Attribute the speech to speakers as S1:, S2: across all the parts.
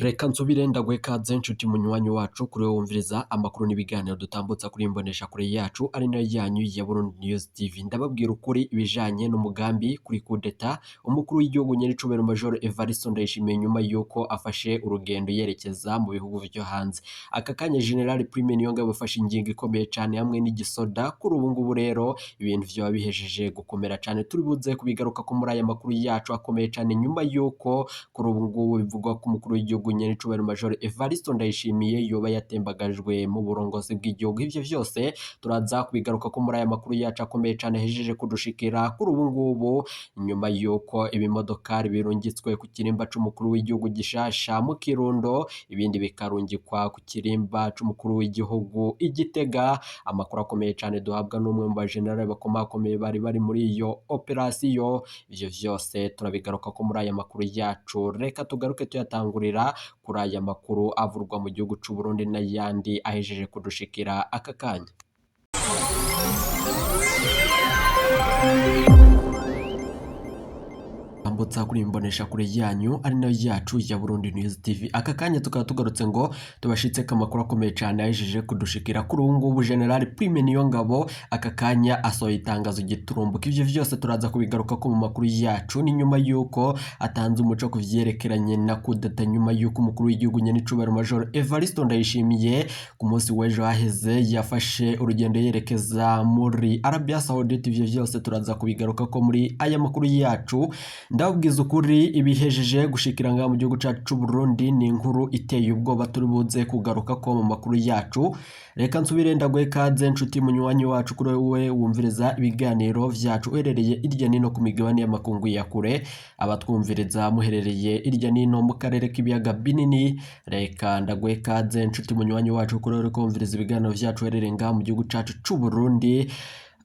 S1: Reka nsubire ndaguhe ikaze nshuti munywanyi wacu kuri wowe wumviriza amakuru n'ibiganiro dutambutsa kuri imbonesha kure yacu ari nayo yanyu ya Burundi News TV. Ndababwira ukuri ibijanye n'umugambi kuri kudeta umukuru w'igihugu nyenicubahiro Major Evariste Ndayishimiye nyuma yuko afashe urugendo yerekeza mu bihugu vyo hanze. Aka kanya General Prime Niyongabo afashe ingingo ikomeye cane hamwe n'igisoda. Kuri ubu ngubu rero ibintu vyoba bihejeje gukomera cane, turi buze kubigaruka ko muri aya makuru yacu akomeye cane nyuma yuko kuri ubu ngubu bivugwa ko umukuru w'igihugu nyenicubahiro Major Evariste Ndayishimiye yoba yatembagajwe mu burongozi bw'igihugu. Ivyo vyose turaza kubigaruka ko muri aya makuru yacu akomeye cane ahejeje kudushikira kuri ubu ngubu nyuma yuko ibimodokari birungitswe ku kirimba c'umukuru w'igihugu gishasha mu Kirundo, ibindi bikarungikwa ku kirimba c'umukuru w'igihugu i Gitega. Amakuru akomeye cane duhabwa n'umwe mu bajenerali bakomakomeye bari bari muri iyo operasiyo. Ivyo vyose turabigaruka ko muri aya makuru yacu. Reka tugaruke tuyatangurira kuri aya makuru avurwa mu gihugu c'u Burundi n'ayandi ahejeje kudushikira aka kanya. Ambutsa kuri imbonesha kure yanyu ari nayo yacu ya Burundi News TV. Aka kanya tukaba tugarutse ngo tubashitse ko amakuru akomeye cane ahejeje kudushikira kuri ubu ngubu. General Prime Niyongabo aka kanya asohoye itangazo giturumbuka. Ivyo vyose turaza kubigaruka ko mu makuru yacu. Ni nyuma yuko atanze umuco ku vyerekeranye na kudeta nyuma yuko umukuru w'igihugu nyenicubahiro Major Evariste Ndayishimiye ku munsi w'ejo haheze yafashe urugendo yerekeza muri Arabia Saudite. Ivyo vyose turaza kubigaruka ko muri aya makuru yacu. Ndababwiza ukuri ibihejeje gushikira ngaha mu gihugu cacu c'u Burundi ni inkuru iteye ubwoba turi buze kugaruka ko mu makuru yacu. Reka nsubire ndaguhe ikaze nshuti munywanyi wacu kuri wowe wumviriza ibiganiro vyacu uherereye irya nino ku migabane y'amakungu ya kure, abatwumviriza muherereye irya nino mu karere k'ibiyaga binini. Reka ndaguhe ikaze nshuti munywanyi wacu kuri wowe uriko wumviriza ibiganiro vyacu uherereye ngaha mu gihugu cacu c'u Burundi,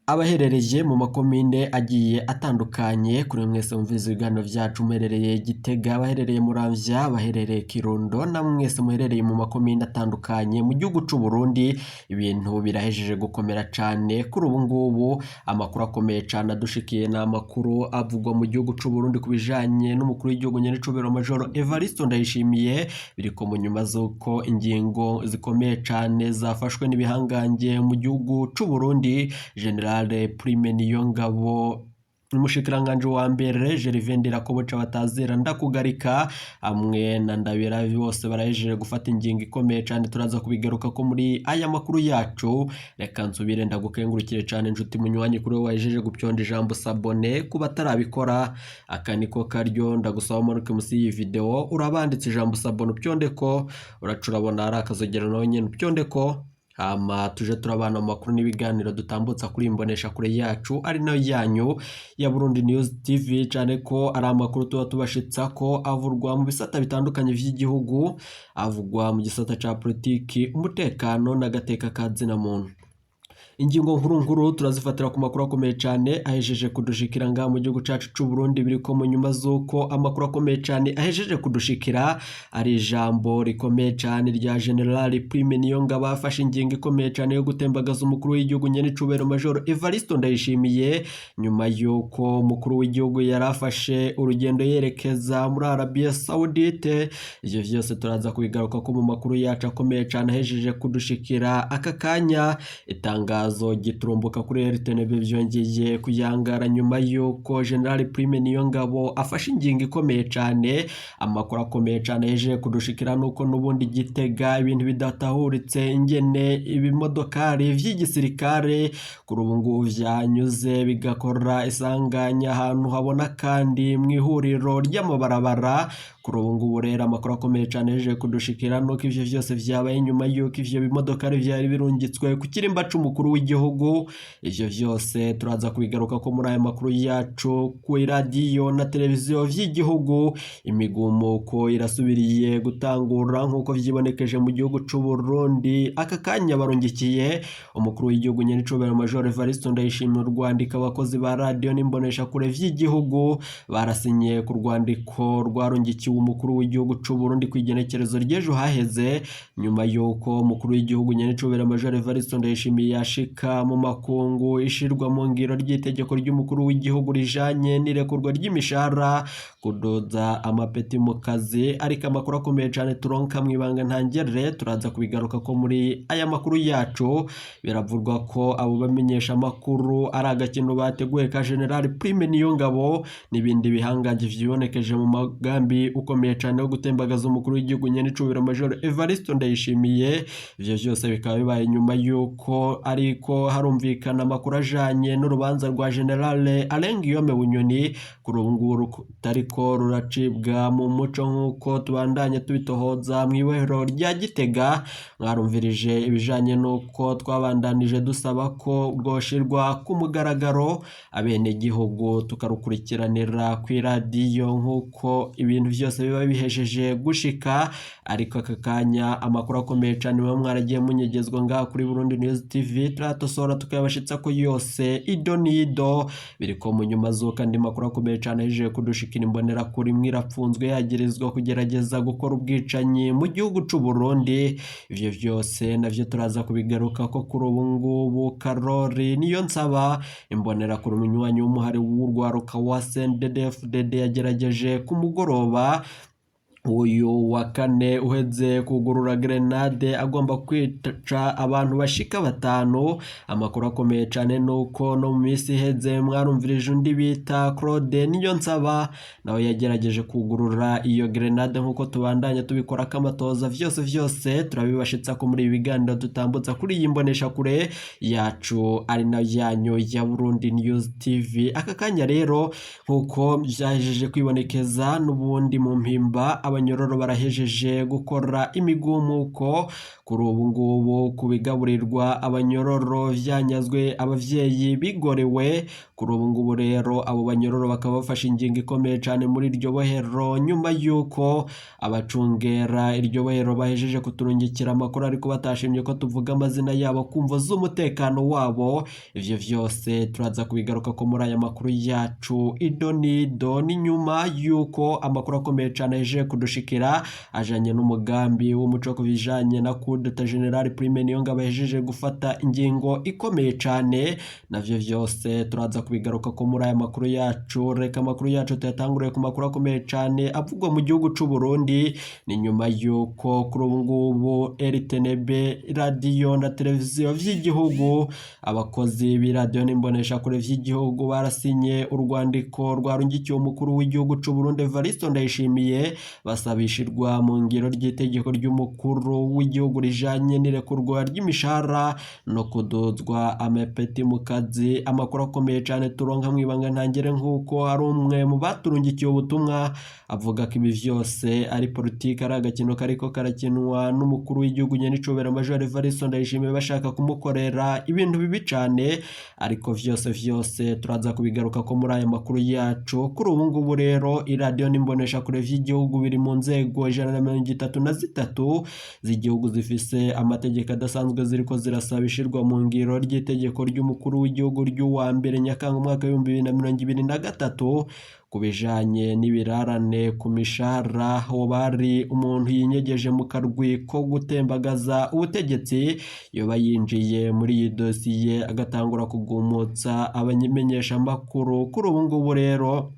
S1: abaherereye mu makomine agiye atandukanye. Kuri mwese mumviriza ibiganiro vyacu muherereye Gitega, abaherereye Muramvya, abaherereye Kirundo, na mwese muherereye mu makomine atandukanye mu gihugu c'u Burundi, ibintu birahejeje gukomera cane kuri ubu ngubu. Amakuru akomeye cane adushikiye ni amakuru avugwa mu gihugu c'u Burundi ku bijanye n'umukuru w'igihugu nyenicubahiro Major Evariste Ndayishimiye, biriko mu nyuma z'uko ingingo zikomeye cane zafashwe n'ibihangange mu gihugu c'u Burundi. General Prime Niyongabo, umushikiranganji wa mbere Gervais Ndirakobuca batazera ndakugarika hamwe na Ndabira bose barahejeje gufata ingingo ikomeye cane, turaza kubigaruka ko muri aya makuru yacu. Reka nsubire ndagukengurukire cane nshuti munywanyi kuri wowe wahejeje gupyonda ijambo sabone. Kuba atarabikora aka niko karyo, ndagusaba umanuke musi y'iyi video urabanditse ijambo sabone upyonde ko uraca urabona hari akazogera nawe nyene upyonde ko, hama tuje turabana mu makuru n'ibiganiro dutambutsa kuri imbonesha kure yacu ari nayo yanyu ya Burundi News TV, cane ko ari amakuru tuba tubashitsa ko avurwa mu bisata bitandukanye vy'igihugu, avugwa mu gisata ca politiki, umutekano n'agateka ka zina muntu. Ingingo nkuru nkuru turazifatira ku makuru akomeye cane ahejeje kudushikira ngaha mu gihugu cacu c'u Burundi. Biriko mu nyuma z'uko amakuru akomeye cane ahejeje kudushikira ari ijambo rikomeye cane rya General Prime Niyongabo afashe ingingo ikomeye cane yo gutembagaza umukuru w'igihugu nyenicubahiro Major Evariste Ndayishimiye nyuma yuko umukuru w'igihugu yari afashe urugendo yerekeza muri Arabia Saudite. Ivyo vyose turaza kubigaruka ko mu makuru yacu akomeye cane ahejeje kudushikira aka kanya. Itangazo giturumbuka kuri RTNB vyongeye kuyangara nyuma yuko General Prime Niyongabo afashe ingingo ikomeye cane. Amakuru akomeye cane ahejeje kudushikira nuko n'ubundi Gitega ibintu bidatahuritse ingene ibimodokari vy'igisirikare kuri ubu ngubu vyanyuze bigakora isanganya ahantu habona kandi mw'ihuriro ry'amabarabara. Kuri ubu ngubu rero amakuru akomeye cane ahejeje kudushikira nuko ivyo vyose vyabaye nyuma yuko ivyo bimodokari vyari birungitswe ku kirimba c'umukuru w'igihugu. Ivyo vyose turaza kubigaruka ko muri aya makuru yacu ku iradiyo na televiziyo vy'igihugu. Imigumuko irasubiriye gutangura nk'uko vyibonekeje mu gihugu c'u Burundi. Aka kanya barungikiye umukuru w'igihugu nyenicubahiro Major Evariste Ndayishimiye urwandiko. Abakozi ba radiyo n'imboneshakure vy'igihugu barasinye ku rwandiko rwarungikiwe rwarungikiwe umukuru w'igihugu c'u Burundi kw'igenekerezo ry'ejo haheze, nyuma y'uko umukuru w'igihugu nyenecubahiro Major Evariste Ndayishimiye yashika mu makungu ishirwa mu ngiro ry'itegeko ry'umukuru w'igihugu rijanye n'irekurwa ry'imishahara, kudoza amapeti mu kazi. Ariko amakuru akomeye cane turonka mw'ibanga ntangere, turaza kubigaruka ko muri aya makuru yacu. Biravugwa ko abo bamenyesha amakuru ari agakino bateguye ka General Prime Niyongabo n'ibindi bihangange vyibonekeje mu mugambi ukomeye cane wo gutembagaza umukuru w'igihugu nyenecubahiro Major Evariste Ndayishimiye. Ivyo vyose bikaba bibaye nyuma y'uko ariko harumvikana amakuru ajanye n'urubanza rwa General Alain Guillaume Bunyoni, kuri ubu ngubu rutariko ruracibwa mu muco nk'uko tubandanye tubitohoza mw'ibohero rya Gitega. Mwarumvirije ibijanye n'uko twabandanije dusaba ko rwoshirwa ku mugaragaro, abenegihugu tukarukurikiranira kw'iradiyo nk'uko ibintu vyose biba bihejeje gushika. Ariko aka kanya amakuru akomeye cane muba mwaragiye munyegezwa ngaha kuri Burundi News TV, turatosora tukayabashitsa ko yose ido n'ido biriko mu nyuma z'uko andi makuru akomeye cane ahejeje kudushikira. Imbonerakure imwe irapfunzwe yagirizwa kugerageza gukora ubwicanyi mu gihugu c'u Burundi. Ivyo vyose navyo turaza kubigaruka ko kuri ubu ngubu Karori niyo nsaba, imbonerakure umunywanyi w'umuhari w'urwaruka wa CNDD-FDD, yagerageje ku mugoroba uyu wa kane uheze kugurura grenade agomba kwica abantu bashika batanu. Amakuru akomeye cane nuko no mu minsi iheze mwarumvirije undi bita Claude Niyonsaba, nawe yagerageje kugurura iyo grenade nk'uko tubandanya tubikora kamatoza. Vyose vyose turabibashitsa ko muri ibi biganiro dutambutsa kuri iyi mboneshakure yacu ari nayo yanyu ya Burundi News TV. Aka kanya rero nk'uko vyahejeje kwibonekeza n'ubundi mu Mpimba, abanyororo barahejeje gukora imigumuko. Kuri ubu ngubu kubigaburirwa abanyororo vyanyazwe, abavyeyi bigorewe. Kuri ubu ngubu rero abo banyororo bakaba bafashe ingingo ikomeye cane muri iryo bohero, nyuma y'uko abacungera iryo bohero bahejeje kuturungikira amakuru, ariko batashimye ko tuvuga amazina yabo kumvo z'umutekano wabo. Ivyo vyose turaza kubigaruka ko muri aya makuru yacu ido n'ido. Ni nyuma y'uko amakuru akomeye cane ahejeje kudushikira ajanye n'umugambi w'umuco ku bijanye na coup d'état General Prime Niyongabo ahejeje gufata ingingo ikomeye cane, navyo vyose turaza kubigaruka ko muri aya makuru yacu. Reka amakuru yacu tuyatanguriye ku makuru akomeye cane avugwa mu gihugu c'u Burundi. Ni nyuma y'uko kuri ubu ngubu RTNB, radiyo na televiziyo vy'igihugu, abakozi b'iradiyo n'imboneshakure vy'igihugu barasinye urwandiko rwarungikiwe umukuru w'igihugu c'u Burundi Evariste Ndayishimiye, basabishirwa mu ngiro ry'itegeko ry'umukuru w'igihugu rijanye n'irekurwa ry'imishahara no kudozwa amapeti mu kazi. Amakuru akomeye cane turonka mw'ibanga ntangere, nk'uko hari umwe mu baturungikiye ubutumwa avuga ko ibi vyose ari politike, ari agakino kariko karakinwa n'umukuru w'igihugu nyenicubahiro Major Evariste Ndayishimiye, bashaka kumukorera ibintu bibi cane. Ariko vyose vyose turaza kubigaruka ko muri aya makuru yacu. Kuri ubu ngubu rero iradiyo n'imboneshakure vy'igihugu biri mu nzego 133 z'igihugu zifise amategeko adasanzwe ziriko zirasaba ishirwa mu ngiro ry'itegeko ry'umukuru w'igihugu ry'uwa mbere Nyakanga umwaka w'2023 ku bijanye n'ibirarane ku mishahara. Hoba hari umuntu yinyegeje mu karwi ko gutembagaza ubutegetsi yoba yinjiye muri iyi dosiye agatangura kugumutsa abamenyeshamakuru. Kuri ubu ngubu rero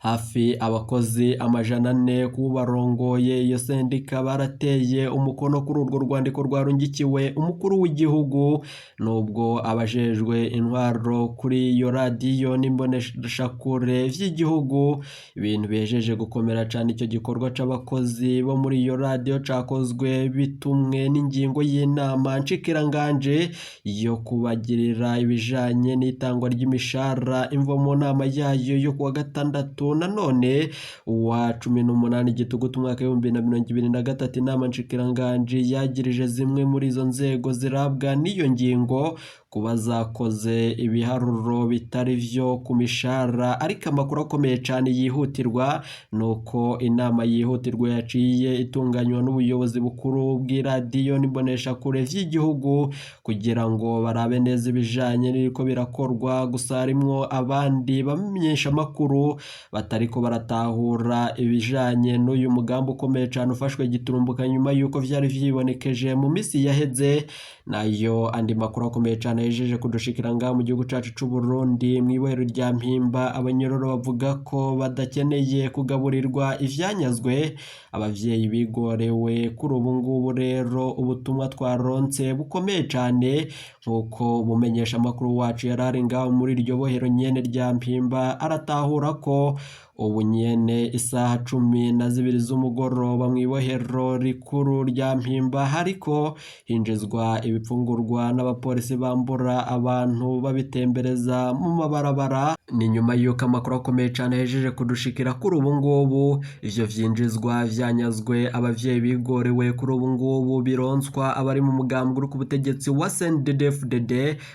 S1: hafi abakozi 400 kubarongoye iyo sendika barateye umukono kuri urwo rwandiko rwarungikiwe umukuru w'igihugu, nubwo abajejwe intwaro kuri iyo radiyo n'imboneshakure vy'igihugu ibintu bihejeje gukomera cane. Icyo gikorwa c'abakozi bo muri iyo radiyo cakozwe bitumwe n'ingingo y'inama nshikiranganje yo kubagirira ibijanye n'itangwa ry'imishahara imvo mu nama yayo yo kuwa gatandatu nanone uwa 18 Gitugutu umwaka w'2023. Inama nshikiranganje yagirije zimwe muri izo nzego zirabwa n'iyo ngingo kuba zakoze ibiharuro bitari vyo ku mishahara. Ariko amakuru akomeye cane yihutirwa nuko inama yihutirwa yaciye itunganywa n'ubuyobozi bukuru bw'iradiyo n'imboneshakure vy'igihugu kugira ngo barabe neza ibijanye n'ibiriko birakorwa. Gusa harimwo abandi bamenyeshamakuru batariko baratahura ibijanye n'uyu mugambi ukomeye cane ufashwe giturumbuka nyuma yuko vyari vyibonekeje mu misi yaheze. Nayo andi makuru akomeye cane yahejeje kudushikira ngaha mu gihugu cacu c'u Burundi, mw'ibohero rya Mpimba abanyororo bavuga ko badakeneye kugaburirwa ivyanyazwe. Abavyeyi bigorewe kuri ubu ngubu rero ubutumwa twaronse bukomeye cane nk'uko umumenyesha amakuru wacu yarari ngaho muri iryo bohero nyene rya Mpimba aratahura ko ubu nyene isaha 12 z'umugoroba mw'ibohero rikuru rya Mpimba hariko hinjizwa ibipfungurwa n'abapolisi bambura abantu babitembereza mu mabarabara. Ni nyuma yuko amakuru akomeye cane yahejeje kudushikira kuri ubu ngubu ivyo vyinjizwa vyanyazwe abavyeyi bigorewe kuri ubu ngubu bironswa abari mu mugambwe uri ku butegetsi wa CNDD-FDD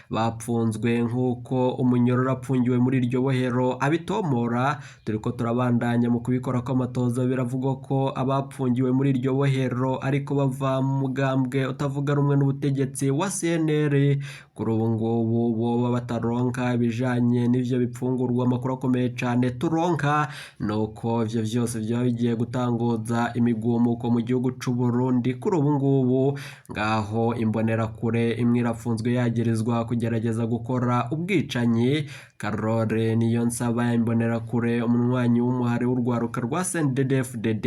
S1: bapfunzwe nk'uko umunyororo apfungiwe muri iryo bohero abitomora. Turiko turabandanya mu kubikora kw'amatoza, biravugwa ko abapfungiwe muri iryo bohero ariko bava mu mugambwe utavuga rumwe n'ubutegetsi wa CNL kuri ubu ngubu boba bataronka ibijanye n'ivyo bipfungurwa. Amakuru akomeye cane turonka nuko ivyo vyose vyoba bigiye gutanguza imigumuko mu gihugu c'u Burundi. Kuri ubu ngubu ngaho imbonerakure imwe irafunzwe yagirizwa kugerageza gukora ubwicanyi. Karore Niyonsaba imbonerakure umunywanyi w'umuhari w'urwaruka rwa CNDD-FDD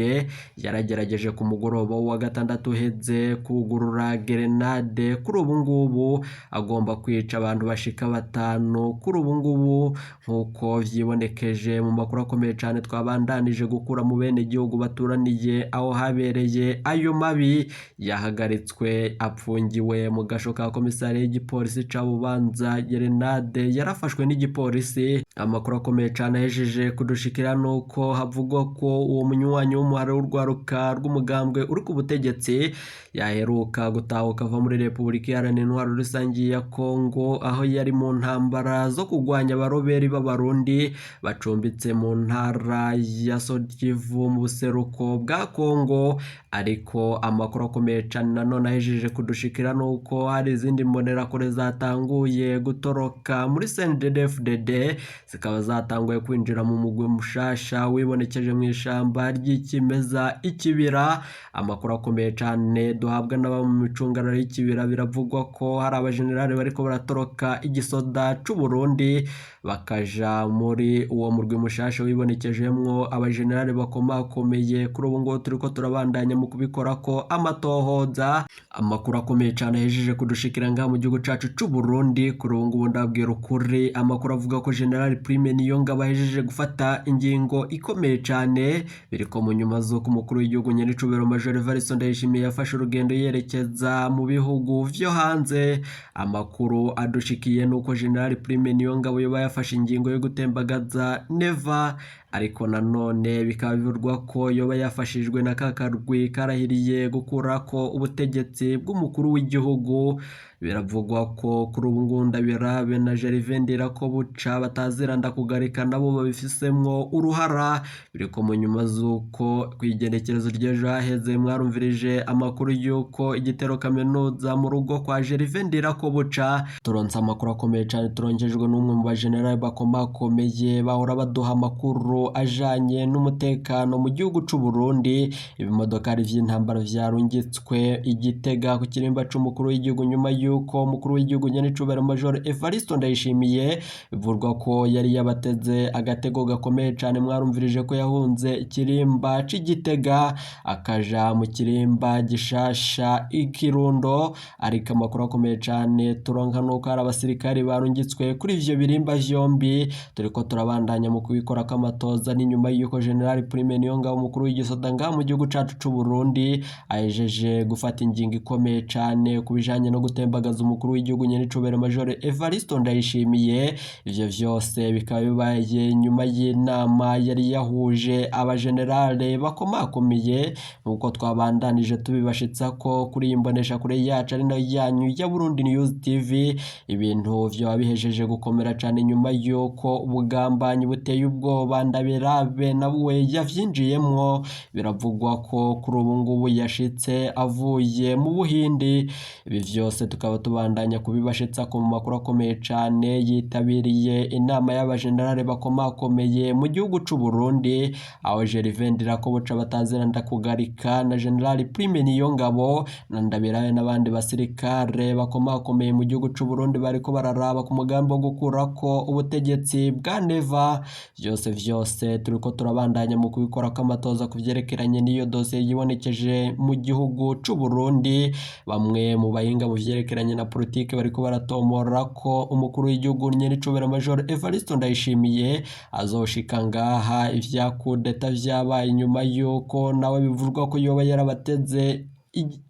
S1: yaragerageje ku mugoroba wa gatandatu uheze kugurura gerenade. Kuri ubu ngubu agomba kwica abantu bashika 5 kuri ubu ngubu nk'uko vyibonekeje mu makuru akomeye cane twabandanije gukura mu bene gihugu baturaniye aho habereye ayo mabi. Yahagaritswe apfungiwe mu gasho ka komisariya y'igipolisi ca Bubanza. Gerenade yarafashwe n'igipolisi. Amakuru akomeye cane ahejeje kudushikira nuko havugwa ko uwo munywanyi w'umuhari w'urwaruka rw'umugambwe uri ku butegetsi yaheruka gutahuka ava muri Repubulika Iharanira Intwaro Rusangi ya Kongo aho yari mu ntambara zo kugwanya abaroberi b'abarundi bacumbitse mu ntara ya Sud-Kivu mu buseruko bwa Kongo. Ariko amakuru akomeye cane nanone ahejeje kudushikira nuko hari izindi mbonerakure zatanguye gutoroka muri CNDD-FDD zikaba zatanguye kwinjira mu mugwi mushasha wibonekeje mu ishamba ry'ikimeza ikibira. Amakuru akomeye cane duhabwa n'aba mu micungararo y'ikibira, biravugwa ko hari abajenerali bariko baratoroka igisoda c'u Burundi bakaja muri uwo murwi mushasha wibonekejemwo abajenerali bakomakomeye. Kuri ubu ngubu turiko turabandanya mu kubikorako amatohoza. Amakuru akomeye cane ahejeje kudushikira ngaha mu gihugu cacu c'u Burundi. Kuri ubu ngubu ndabwira ukuri, amakuru avuga ko General Prime Niyongabo ahejeje gufata ingingo ikomeye cane biriko mu nyuma z'uko umukuru w'igihugu nyenicubahiro Major Evariste Ndayishimiye yafashe urugendo yerekeza mu bihugu vyo hanze. Amakuru adushikiye nuko General Prime Niyongabo yoba yafashe ingingo yo gutembagaza Neva, ariko nanone bikaba bivugwa ko yoba yafashijwe na kakarwi karahiriye gukurako ubutegetsi bw'umukuru w'igihugu. Biravugwa ko kuri ubu ngubu Ndabirabe na Gervais Ndirakobuca bataziranda kugarika nabo babifisemwo uruhara. Biriko mu nyuma z'uko kw'igenekerezo ry'ejo haheze mwarumvirije amakuru y'uko igitero kaminuza mu rugo kwa Gervais Ndirakobuca. Turonse amakuru akomeye cane turonkejwe n'umwe mu bajenerali bakomakomeye bahora baduha amakuru ajanye n'umutekano mu gihugu c'u Burundi. Ibimodokari vy'intambara vyarungitswe i Gitega ku kirimba c'umukuru w'igihugu nyuma yuko umukuru w'igihugu nyenicubahiro Major Evariste Ndayishimiye bivurwa ko yari yabateze agatego gakomeye cane. Mwarumvirije ko yahunze ikirimba c'i Gitega akaja mu kirimba gishasha i Kirundo. Ariko amakuru akomeye cane turonka nuko hari abasirikari barungitswe kuri ivyo birimba vyombi. Turiko turabandanya mu kubikora kw'amatohoza. amatoza. Ni nyuma y'uko General Prime Niyongabo, umukuru w'igisoda ngaha mu gihugu cacu c'u Burundi, ahejeje gufata ingingo ikomeye cane ku bijanye no gutembagaza umukuru w'igihugu nyenicubahiro Major Evaristo Ndayishimiye. Ivyo vyose bikaba bibaye nyuma y'inama yari yahuje abagenerale bakomakomeye, nk'uko twabandanije tubibashitsa ko kuri iyi mboneshakure yacu ari nayo yanyu ya Burundi News TV. Ibintu vyoba bihejeje gukomera cane nyuma y'uko ubugambanyi buteye ubwoba Ndabirabe nawe yavyinjiyemwo. Biravugwa ko kuri ubu ngubu yashitse avuye mu Buhindi. Ibi vyose tukaba tubandanya kubibashitsa ko mu makuru akomeye cane. Yitabiriye inama y'abajenerale bakomakomeye mu gihugu c'u Burundi, aho Gervais Ndirakobuca batazira Ndakugarika na General Prime Niyongabo na Ndabirabe n'abandi basirikare bakomakomeye mu gihugu c'u Burundi bariko bararaba ku mugambi wo gukurako ubutegetsi bwa Neva. Vyose vyose turiko turabandanya mu kubikorako amatoza ku vyerekeranye n'iyo dosiye yibonekeje mu gihugu c'u Burundi. Bamwe mu bahinga mu vyerekeranye na politike bariko baratomora ko umukuru w'igihugu nyenicubahiro Major Evaristo Ndayishimiye azoshika ngaha ivya kudeta vyabaye, nyuma y'uko nawe bivugwa ko yoba yarabateze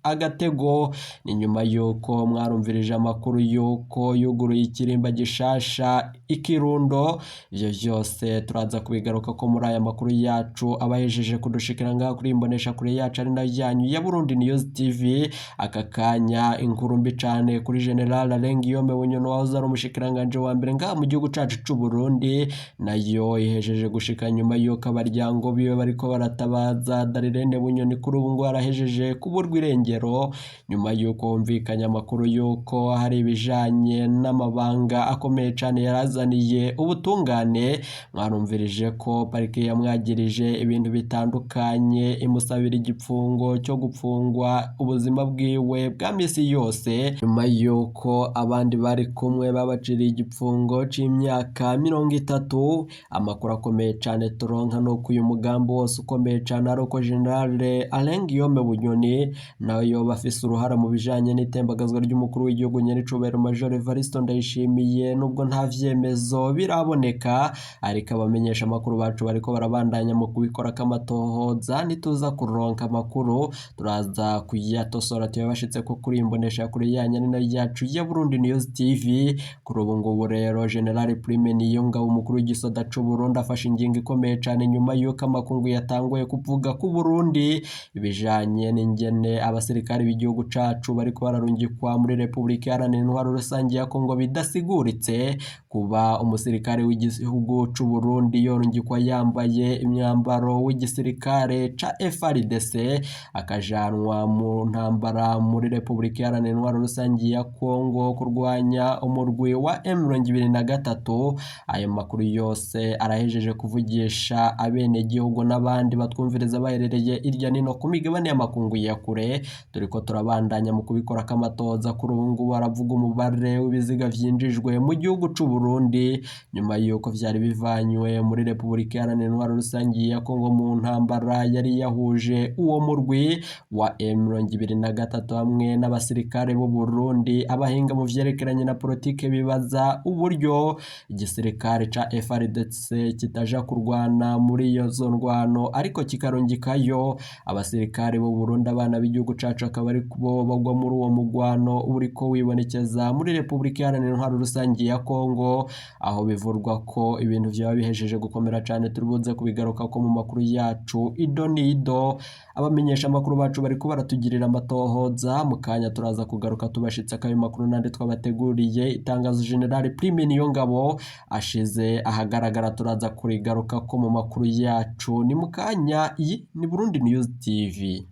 S1: agatego. Ni nyuma y'uko mwarumvirije amakuru y'uko yuguruye ikirimba gishasha ikirundo. Ivyo vyose turaza kubigaruka ko muri aya makuru yacu abahejeje kudushikira ngaha kuri imbonesha kure yacu ari nayo yanyu ya Burundi News TV. Aka kanya inkuru mbi cane kuri General Alain Guillaume Bunyoni wahoze ari umushikiranganje wa mbere ngaha mu gihugu cacu c'u Burundi, nayo ihejeje gushika nyuma y'uko abaryango biwe bariko baratabaza. Darirene Bunyoni kuri ubu ngo arahejeje kuburwa irengero, nyuma y'uko humvikanye amakuru y'uko hari ibijanye n'amabanga akomeye cane yarazaniye ubutungane. Mwarumvirije ko parike yamwagirije ibintu bitandukanye, imusabira igipfungo cyo gupfungwa ubuzima bwiwe bwa misi yose, nyuma y'uko abandi bari kumwe babaciriye igipfungo c'imyaka 30. Amakuru akomeye cane turonka nuko uyu mugambi wose ukomeye cane ari uko General Alain Guillaume Bunyoni nawe yoba afise uruhara mu bijanye n'itembagazwa ry'umukuru w'igihugu nyenicubahiro Major Evaristo Ndayishimiye, nubwo nta vyemezo biraboneka, ariko abamenyesha amakuru bacu bariko barabandanya mu kubikorako amatohoza. Nituza kuronka amakuru turaza kuyatosora tuyabashitse ko kuri imbonesha kuri yanyu ari nayo yacu ya Burundi News TV. Kuri ubu ngubu rero General Prime Niyongabo, umukuru w'igisoda c'u Burundi, afashe ingingo ikomeye cane nyuma y'uko amakungu yatanguye kuvuga ku Burundi ibijanye n'ingene abasirikare b'igihugu cacu bariko bararungikwa muri Republika Iharanira Intwaro Rusange ya Kongo bidasiguritse. Kuba umusirikare w'igihugu c'u Burundi yorungikwa yambaye imyambaro w'igisirikare ca FARDC akajanwa mu ntambara muri Republika Iharanira Intwaro Rusange ya Kongo kurwanya umurwi wa M23, ayo makuru yose arahejeje kuvugisha abenegihugu n'abandi batwumviriza baherereye irya nino ku migabane y'amakungu ya kure. Turiko turabandanya mu kubikorako amatoza. Kuri ubu ngubu haravuga umubare w'ibiziga vyinjijwe mu gihugu c'u Burundi nyuma y'uko vyari bivanywe muri Republika Iharanira Intwaro Rusange ya Kongo mu ntambara yari yahuje uwo murwi wa M23 hamwe n'abasirikare b'u Burundi. Abahinga mu vyerekeranye na politike bibaza uburyo igisirikare ca FARDC kitaja kurwana muri iyo ndwano, ariko kikarungikayo abasirikare b'u Burundi, abana b'igihugu cacu akaba ari bo bagwa muri uwo mugwano uriko wibonekeza muri Republika Iharanira Intwaro Rusange ya Kongo, aho bivurwa ko ibintu vyaba bihejeje gukomera cane. Turibuze kubigaruka ko mu makuru yacu ido nido. Abamenyesha amakuru bacu bariko baratugirira amatohoza. Mu kanya turaza kugaruka tubashitse akayo makuru nande twabateguriye. Itangazo General Prime Niyongabo ashize ahagaragara turaza kurigaruka ko mu makuru yacu ni mu kanya. Iyi ni Burundi News TV.